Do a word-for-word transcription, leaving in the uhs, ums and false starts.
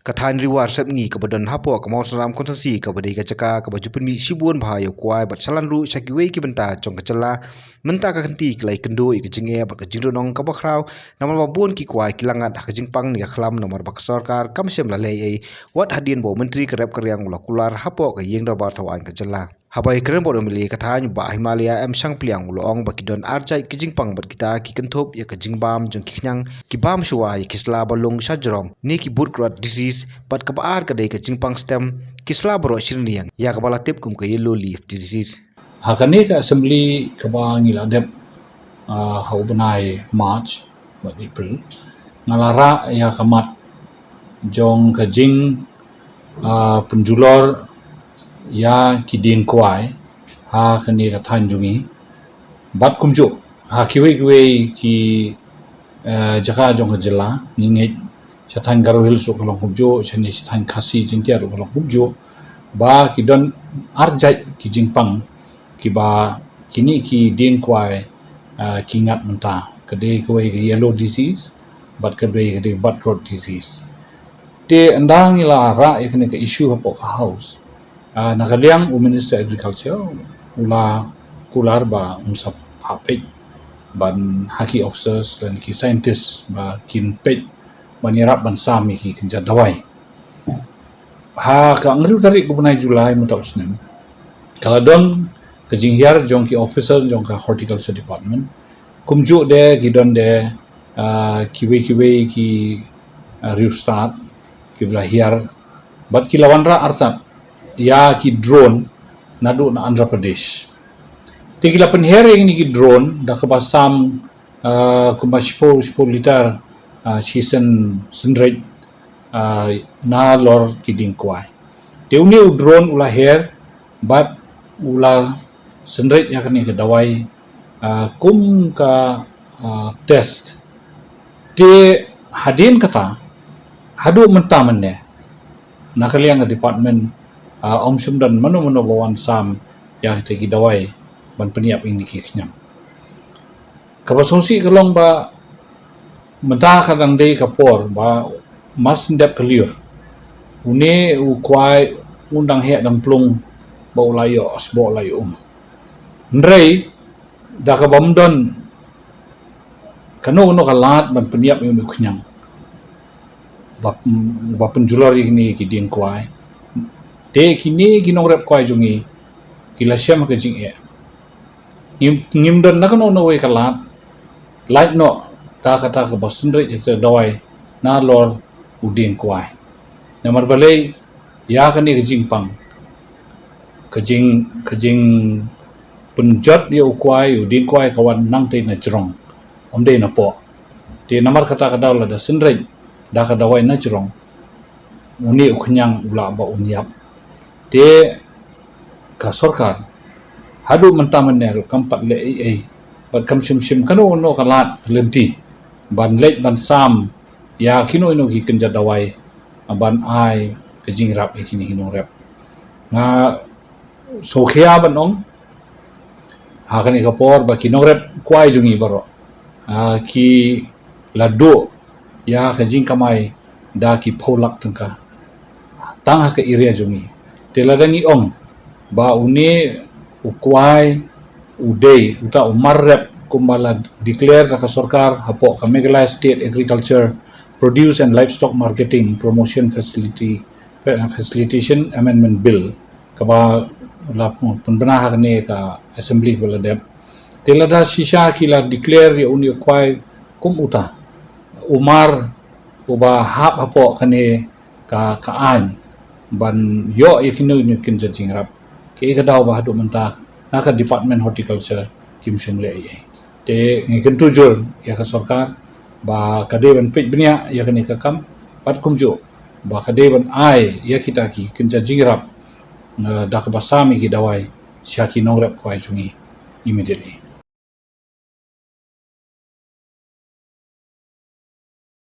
Ka thaiñ Ri War Sepngi kaba don hapoh ka Mawsynram Constituency kaba dei ka jaka kaba ju pynmih shibun bha ïa u kwai bad shalan ruh sha kiwei ki bynta jong ka jylla. Mynta ka kynti ki la ïakynduh ïa ka jingeh bad ka jingdonong kaba khraw, namar ba bun ki kwai ki la ngat ha ka jingpang ne ka khlam namar ba ka sorkar kam shym la leh ei ei, wat hadien ba u Myntri ka rep ka riang u la kular hapoh ka ïing dorbar thawaiñ ka jylla. Haba ïakren bad u M L A ka thaiñ Bah Himalaya M Shangpliang u la ong ba ki don ar jait ki jingpang bad kita ki kynthup ïa ka jingbam jong ki khñiang, ki bam shuwa ïa ki sla ba lung sha jrong ne ki boot rot disease, bad kaba ar ka dei ka jingpang stem ki sla baroh shi rynïeng ïa kaba la tip kum ka yellow leaf disease. Ha kane ka assembly kaba ngi la dep, ah, ha u bnai March bad April, nga la rah ïa ka mat jong ka jing, ah, pynjulor ïa ki dieng kwai ha kane ka thaiñ jong ngi. Bad kumjuh ha kiwei kiwei ki, eh, jaka jong ka jylla, ngi ngeit sha thaiñ Garo Hills ruh ka long kumjuh, shane sha thaiñ Khasi Jaiñtia ruh ka long kumjuh, ba ki don ar jait ki jingpang kiba kine ki dieng kwai, ah, ki ngat mynta. Ka dei kawei ka yellow disease bad ka dei ka dei bud rot disease. Te ynda ngi la rah ïa kane ka issue hapoh ka House, ah, na ka liang u Minister Agriculture u la kular ba un sa phah peit ban ha ki officers lane ki scientist ba kin peit ban ïarap ban sam ïa ki kynja dawai. Ha ka hynriew tarik u bnai July mynta u snem, ka la don ka jinghiar jong ki officer jong ka Horticulture Department. Kumjuh de ki don de, ah, kiwei kiwei ki, ah, riewstad kiba la hiar bad ki la wanrah artat ïa ki drone naduh na Andhra Pradesh. Te ki la pynher ïa kine ki drone da kaba sam, ah, kumba shiphew, shiphew litar, ah, shisien synreit, ah, nalor ki dieng kwai. Te une u drone u la her bad u la synreit ïa kane ka dawai, ah, kum ka, ah, test. Te hadien kata haduh mynta mynne na ka liang ka department, ah, ym shym don mano mano ba wan sam ïa kita ki dawai ban pynïap ïa kine ki khñiang. Kaba sngewsih ka long ba mynta ka dang dei ka por ba mar shen dep ka lyiur, une u kwai un dang heh dang plung ba u la ïoh sboh la ïoh um. Hynrei da kaba ym don kano kano ka lad ban pynïap ïa une u khñiang ba, ba pynjulor ïa kine ki dieng kwai, te kine ki nongrep kwai jong ngi ki la shem ha ka jingeh. Ngim, ngim don na kano kano kawei ka lad lait noh da kata kaba synreit ïa ka dawai nalor u dieng kwai. Namar balei? Ïa kane ka jingpang, ka jing, ka jingpynjot ïa u kwai, u dieng kwai ka wan nangtei na jrong, ym dei napoh. Te namar kata ka daw lada synreit da ka dawai na jrong, une u khñiang u lah ba un ïap. Te ka sorkar haduh mynta mynne ruh kam pat leh ei ei bad kam shym shim kano kano ka lad ka lynti ban leit ban sam ïa kino kino ki kynja dawai ban ai ka jingïarap ïa kine ki nongrep. Nga sngewkhia ban ong ha kane ka por ba ki nongrep kwai jong ngi baroh, ah, ki la duh ïa ka jingkamai da ki phew lak tyngka tang ha ka area jong ngi. Te lada ngi ong ba une u kwai u dei uta u mar rep kumba la declare da ka sorkar hapoh ka Meghalaya State Agriculture Produce and Livestock Marketing Promotion Facility, Facilitation Amendment Bill, kaba la pynbna ha kane ka assembly kaba la dep. Te lada shisha ki la declare ïa une u kwai kum uta u mar uba hap hapoh kane ka, ka aiñ ban ïoh ïa kino kino ki kynja jingïarap, kaei ka daw ba haduh mynta na ka Department Horticulture kim shym leh ei ei. Te ngi kyntu jur ïa ka sorkar ba ka dei ban peit bniah ïa kane ka kam bad kumjuh ba ka dei ban ai ïa kita ki kynja jingïarap, eh, da kaba sam ïa ki dawai sha ki nongrep kwai jong ngi immediately.